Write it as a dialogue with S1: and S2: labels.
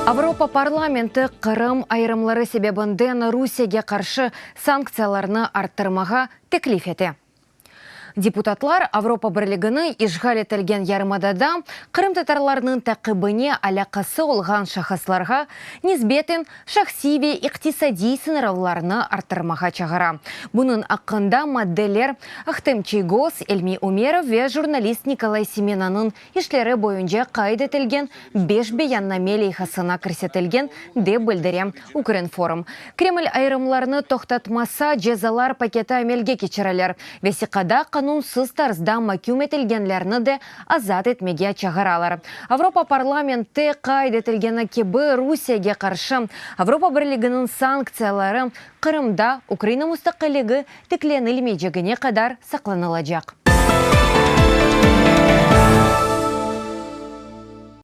S1: Avropa parlamenti Qırım ayırımları sebebinden Rusiyege qarşı sanktsiyalarnı arttırmağa teklif ete. Deputatlar Avropa Birligini işğal etilgen yarımadada qırımtatarlarnıñ taqibine alâqası olğan şahıslarğa nisbeten şahsiy ve iqtisadiy sıñırlavlarnı arttırmağa çağıra. Bunıñ aqqında maddeler Ahtem Çiygoz, Elmi Umerov ve jurnalist Nikolay Semenanıñ işleri boyunca qayd etilgen beş beyanname leyhasına kirsetilgen, dep bildire Ukrinform. Kreml ayırımlarnı toqtatmasa, cezalar paketi amelge keçirilir. Vesiqada qanunsız tarzda maküm etilgenlerni de azat etmege çağıralar. Avropa parlamenti qayd etilgeni kibi, Rusiyege qarşı Avropa Birliginiñ sanktsiyaları Qırımda Ukraina mustaqilligi tiklenilmeycegine qadar saqlanılacaq.